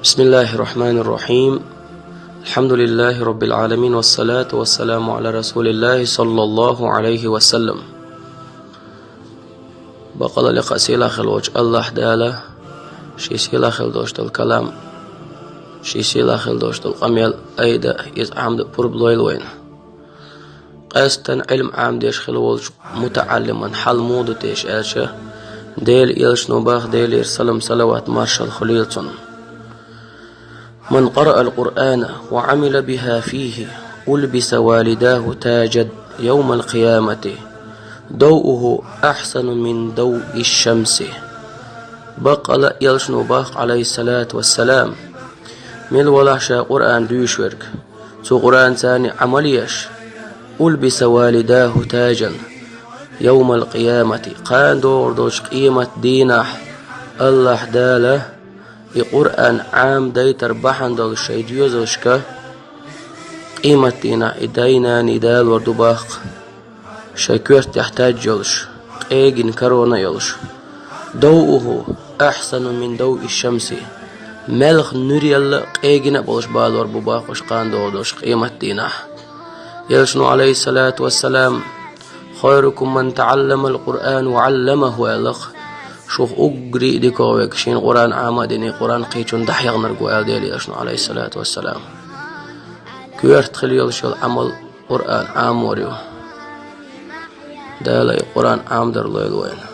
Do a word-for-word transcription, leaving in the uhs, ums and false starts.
بسم الله الرحمن الرحيم. الحمد لله رب العالمين، والصلاة والسلام على رسول الله صلى الله عليه وسلم. Бакъала лекха сийлахь хила волчу АллахӀ Дала шен сийлахь хила долуш долу калам, шен сийлахь хила долуш долу къамел айда, иза Ӏамда пурба лойла вайна. Къаьсттина Ӏилма Ӏамдеш хила волчу мутаӀаллиман хьал муха ду теша аьлча, Делан Элчано боху, Делера салам-салават маршалла хуьлийла цунна: من قرأ القرآن وعمل بها فيه ألبس والداه تاجا يوم القيامة ضوءه أحسن من ضوء الشمس. Бакъала Элчано боху, Ӏалайхиссалату вассалам, мила валахь ша Къуръан дуьйшуш верг, цу Къуръанца Ӏамал еш, ألبس والداه تاجا يوم القيامة, кхана догӀур долчу къематан дийнахь АллахӀ Дала и Къуръан Ӏамадайтар бахьана долуш шайн доьзалшка къематан дийнахь и дай-наний далор ду боху, шайн коьрта тӀехь таж йолуш, къегина корона а йолуш. ضوءه أحسن من ضوء الشمس, маьлхан нуьрел а къегина а болуш балор бу боху уьш кхана догӀур долуш къематан дийнахь. Элчано, Ӏалайхиссалату вассалам, خيركم من تعلم القرآن وعلمه аьлла-кх, шух уггаре а дикагӀа верг, шена Къуръан Ӏама а дина, Къуръан кхечунна дӀахьехнарг ву аьлла Делан Элчано, Ӏалайхиссалату вассалам. Коьрта хила йолуш йолу Ӏамал Къуръан Ӏамор ю. Дала и Къуръан Ӏамадар лойла вайна.